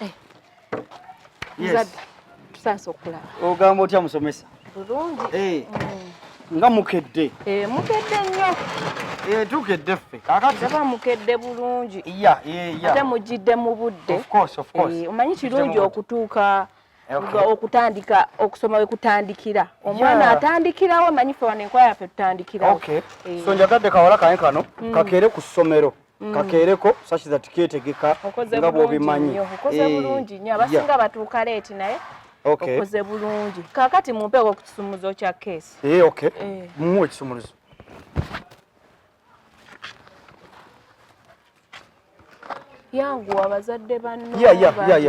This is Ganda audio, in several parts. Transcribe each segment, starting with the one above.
Eh. Yes. Tusaasa okulaba. Ogamba otya musomesa? Bulungi. Eh. Nga mukedde. Eh, mukedde nnyo. Eh, tukedde ffe. Kakati. Ndaba mukedde bulungi. Yeah, yeah, yeah. Ate mujjidde mu budde. Of course, of course. Eh, omanyi kirungi okutuuka okutandika okusoma we kutandikira omwana atandikirawo omanyi ffe wano enkola yaffe tutandikirawo. Okay. Eh. So njagadde kawala kange kano kakeere ku ssomero. Kakeereko such that keetegeka nga bw'obimanyi. Okoze eh, bulungi nnyo abasinga batuuka leeti naye okoze bulungi. Kaakati mumpeeko ku kisumuluzo kya keesi. Eh, okay. Mumuwe ekisumuluzo. Yanguwa abazadde banno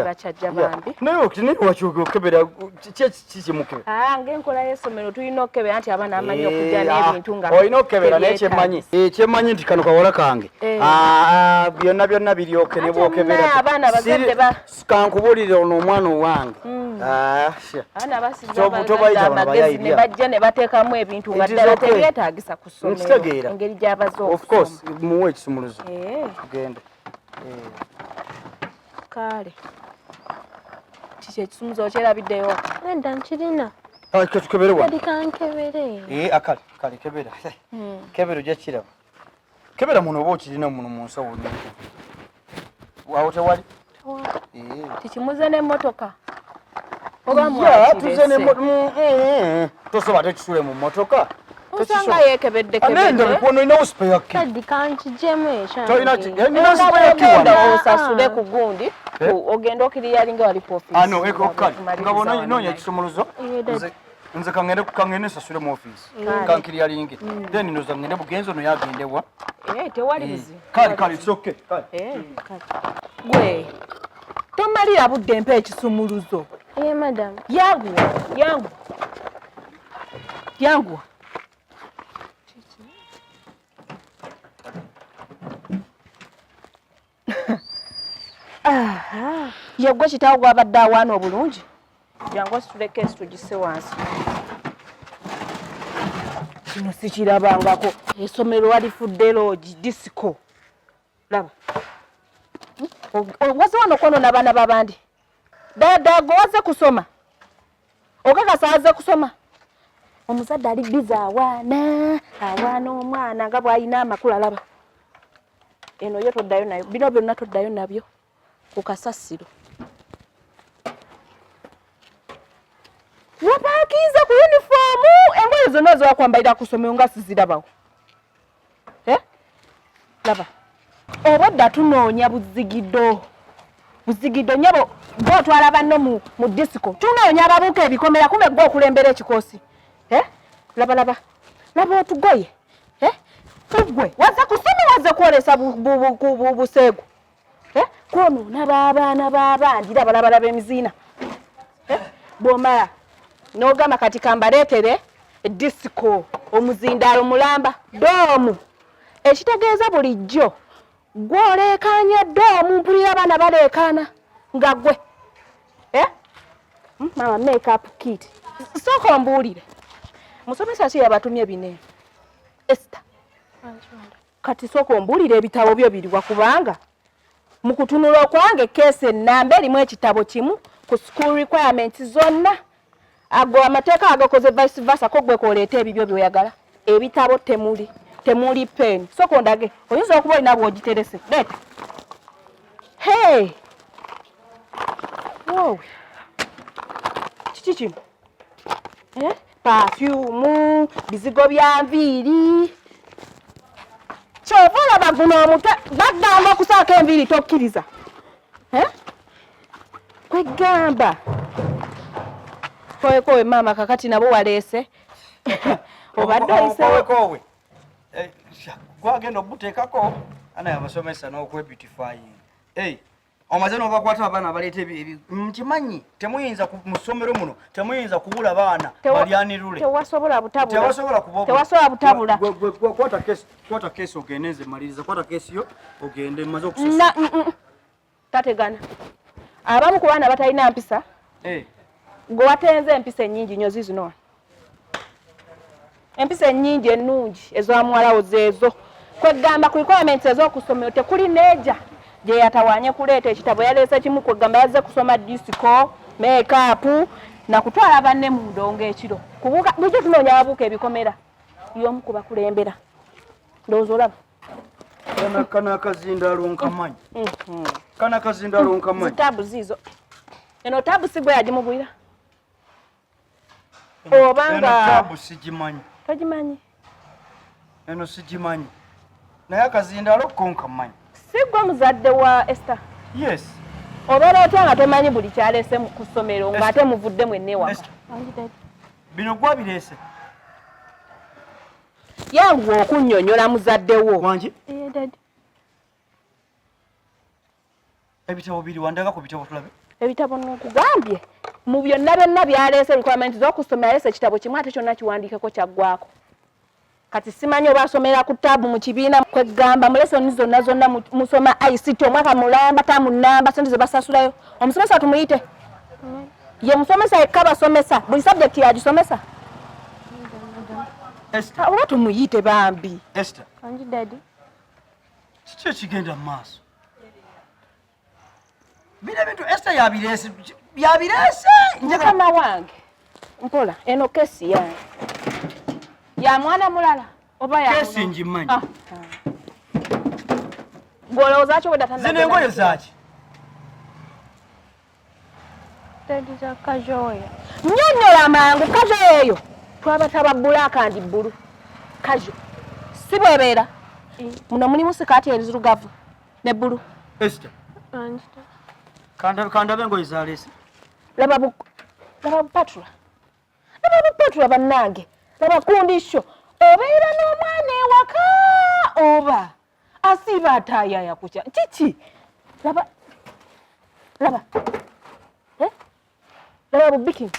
bakyajja bambi. Naye lwaki okebera kiki kyemukebera? Ah, ng'enkola y'essomero tulina okukebera nti abaana amanyi okujja eh, n'ebintu nga olina okukebera naye kyemmanyi eh, kyemmanyi nti kano kawala kange eh. ah, ah, byonna byonna biryoke ne bwokebera abaana abazadde ba kankubuulire ono omwana owange. Ah, abaana basiza amagezi ne bajja ne bateekamu ebintu nga ddala tebyetaagisa ku ssomero engeri gy'abaze okusoma. Of course muwe ekisumuluzo tugende. Kale kiki ekisumuzo okyerabiddeyo? Nedda nkirina. Tukebere wano. Kankebere. Eh, akale kale kebera. Kebera ojja kiraba. Kebera muno oba okirina muno mu nsawo. Awo tewali? Tikimuze n'emmotoka. Oba tuze n'emmotoka. Tosobola tekisule mu mmotoka. Osanga yeekebedde kebedde. Anenda bikono olinawo spare key. Daddy kankigyemu ekyange. Tolina ki? Nina spare key wano. Osasule ku gundi. Ogenda okiriyalinga wali ku office. Ano eko kale. Nga bona noonya ekisumuluzo. Nze kangende kangende nsasule mu office. Kankiriyalinge. Then ndoza ngende bugenzo no yagendewa. Eh, tewali buzibu. Kale kale it's okay. Kale. Eh, kale. Gwe tomalira budde mpa ekisumuluzo. Eh, madam. Yanguwa, yanguwa. Yanguwa. Yegwe kitaawo gwabadde awaana obulungi. Jangu ositule keesi tugisse wansi. Kino sikirabangako. Essomero walifudde loogi disiko. Laba. Waze wano kwonoona abaana b'abandi. Dada gwe waze kusoma. Okakasa aze kusoma. Omuzadde ali bize awaana, awaana omwana nga bw'alina amakulu alaba. Eno yo toddayo nayo, bino byonna toddayo nabyo ku kasasiro. Wapaakinze ku yunifoomu, engoye zonna zewakwambalira ku ssomero nga sizirabawo. Eh? Laba. Obwedda tunoonya buzigido. Buzigido nnyabo gw'otwala banno mu disiko. Tunoonya ababuuka ebikomera kumbe gwe okulembera ekikoosi. Eh? Laba laba. Laba otugoye. Eh? Gwe wazze kusoma wazze kwolesa buseegu. Eh? Kwonoona b'abaana b'abandi laba laba laba emiziina. Eh? Bw'omala n'ogamba kati kambaleetere disiko omuzindaalo mulamba doomu ekitegeeza bulijjo gw'oleekaanya doomu mpulira abaana baleekaana nga gwe. Eh? Mama makeup kit. Sooka ombuulire. Musomesa ki yabatumye bino? Esther. Kati sooka ombuulire ebitabo byo biriwa kubanga mu kutunula okwange keesi ennamba erimu ekitabo kimu ku school requirements zonna. Ago amateeka agakoze vice versa ko gwe koleeta ebibyo by'oyagala. Ebitabo temuli, temuli pen. Sooka ondage, oyinza okuba olina bw'ogiterese. Leeta. Hey! Woowe. Kiki kino? Eh? Perfume, bizigo bya nviiri. Kyova olaba guno omutwe bagamba okusaako enviiri tokkiriza. Eh? Kwegamba. Kowe maama kakati nabo waleese. Obadde oyisewo. Kowe. Gwagenda obuteekako ana abasomesa n'okwebeautifying. Hey, omaze n'obakwata abaana abaleeta nkimanyi temuyinza mu ssomero muno temuyinza kubula baana balyanirule. Tewasobola butabula. Tewasobola butabula. Kwata keesi, kwata keesi ogende nze maliriza, kwata keesi yo ogende mmaze okusasula. Tategana. Abamu ku baana batalina mpisa. Gwe watenze empisa ennyingi nnyo ziizino wano. Empisa ennyingi ennungi eza muwalawo zeezo. Kwegamba ku requirements ez'okusomero tekuli neeja. Gye yatawaanye kuleeta ekitabo yaleese kimu kwegamba yazze kusoma disiko, meekaapu na kutwala banne mu ndongo ekiro. Kubuuka bulijjo tunoonya ababuuka ebikomera. Y'omu ku bakulembera. Ndowooza olaba. Kana kana akazindaalo nkamanyi. Kana akazindaalo nkamanyi. Zitaabu ziizo. Eno taabu si gwe yagimugulira. Oba Eno nga taabu sigimanyi. togimanyi. Eno sigimanyi. Naye akazindaalo ko nkamanyi. Si gwe muzadde wa Esther. Yes. Obeera otya nga tomanyi buli kyaleese ku ssomero ng'ate muvudde mwenna ewaka. Esther, bino gwabireese. Yanguwa okunnyonnyola muzadde wo. Wangi Yeah, Daddy. ebitabo biri wandaga ku bitabo tulabe. Ebitabo nkugambye mu byonna byonna byaleese requirement z'okusoma yaleese ekitabo kimu ate kyonna kiwandiikeko kyaggwako. Kati simanyi oba asomera ku taabu mu kibiina kwegamba mu lesoni zonna zonna musoma ICT omwaka mulamba taamu nnamba ssente ze basasulayo. Omusomesa tumuyite. Ye musomesa yekka basomesa buli subject yagisomesa. Esther, Oba tumuyite bambi. Esther, Wangi Daddy. kiki ekigenda mu maaso? Bino ebintu Esther yabireese yabireese. Njagala Mukama wange mpola eno kesi yange ya mwana mulala oba ya kesi muno? ngimanyi. Ah. Gw'olowooza ki obwedda Zino engoye zaaki? Daddy za casual. Nnyonnyola mangu kajo eyo twabataba bbulaaka ndi bbulu kajo si bwebeera muno mulimu sikaati enzirugavu ne bbulu. Esther, Wangi kandabe kandabe engoye zaleese. Laba laba bupatula laba bupatula bannange laba kundisho obeera n'omwana ewaka oba asiiba ataayaya kukya kiki laba laba eh? Laba bubikini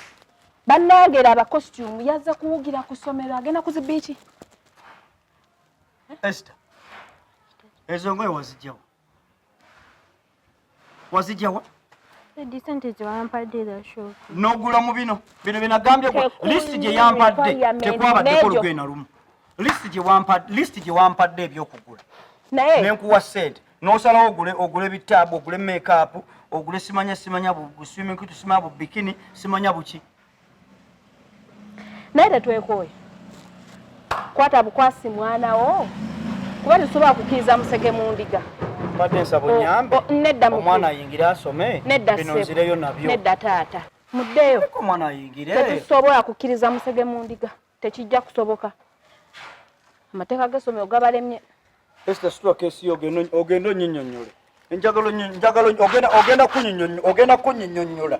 bannange laba costume yazza kuwugira ku ssomero agenda ku zibiiki. Esther, ezo ngoye wazijjawa? Wazijjawa? Daddy sente ze wampadde za shopping. N'ogula mu bino bino bye nagambye gwe Tekuli lisiti gye yampadde requirement tekwabaddeko n'egyo. lugoye na lumu. Lisiti gye wampadde lisiti gye wampadde ebyokugula Naye ne nkuwa ssente n'osalawo ogule ogule bitaabu ogule makeup ogule simanya simanya bu swimming kit simanya bu bikini simanya buki. Naye tetwekooye kwata bukwasi mwana wo kuba tetusobola kukkiriza musege mu ndiga. Mbadde nsaba onyambe Nedda mukulu. omwana ayingire asome Nedda bino ssebo. nzireyo nabyo. Nedda taata muddeyo. Leka omwana ayingire. Tetusobola kukkiriza musege mu ndiga tekijja kusoboka. Amateeka g'essomero gabalemye. Esther, situla kesi yo ogende ogende onnyinyonnyole. Njagala njagala ogenda ogenda kunyinyonnyola ogenda kunyinyonnyola.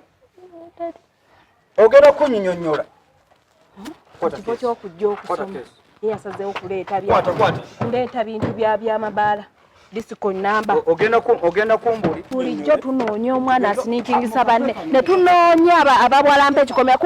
Daddy. Ogenda kunyinyonnyola. Mu kifo ky'okujja Kwata okusoma kesi. ye yasazeewo kuleeta Kwata kwata. kuleeta bintu bya byamabaala disiko namba. Ogenda ku ogenda kumbuli. Bulijjo tunoonya omwana asiniikingisa banne ne tunoonya ababwalampa ekikomera.